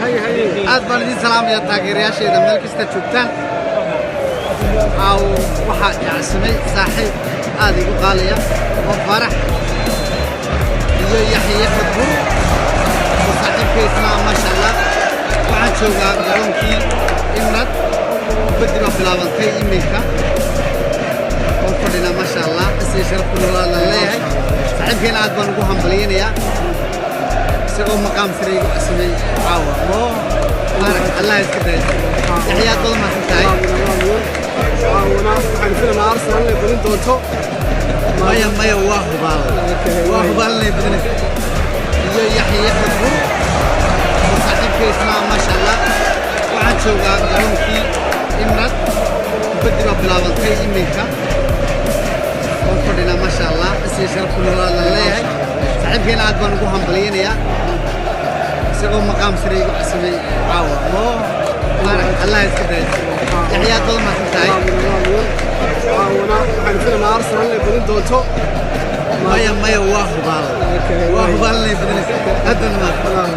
Aad baan idin salaamaya taageerayaasheeda meel kasta joogtaan. Caaw waxaa icsimay saaxiib aad igu qaaliya oo Faarax iyo Yaxye Xudbur oo saaxiibkaysna, maasha Allah. Waxaan joogaa garoonkii Emirates. Kubaddi baa bilaabantay iminka oon fadhinaa, maasha Allah. Isii sharaf ku noolaadaan leeyahay. Saaxiibkeena aad baan ugu hambalyaynayaa isagoo maqaam sare igu cusubay caawa. Moo Faarax, Allah iska dayo. Yaxya, aad badan mahadsan tahay. Caawana waxaan filanaa Arsenal inay badin doonto. Maya, maya, waa hubaal, waa hubaal inay badinayso. Iyo Yaxye Xudbur oo saaxiibkaysna, maasha Allah. Waxaan joogaa garoonkii Emirates. Kubaddi baa bilaabantay iminka oon fadhinaa, maasha Allah. Isii sharaf ku noolaadaan leeyahay. Saaxiibkeena aad baan ugu hambalyaynayaa isagoo maqaam sare igu cusubay caawa. Moo Faarax, Allah iska dayo. Yaxya, aad badan mahadsan tahay. Caawana waxaan filanaa Arsenal inay badin doonto. Maya, maya, waa hubaal, waa hubaal inay badinayso. Haddana mahadsan.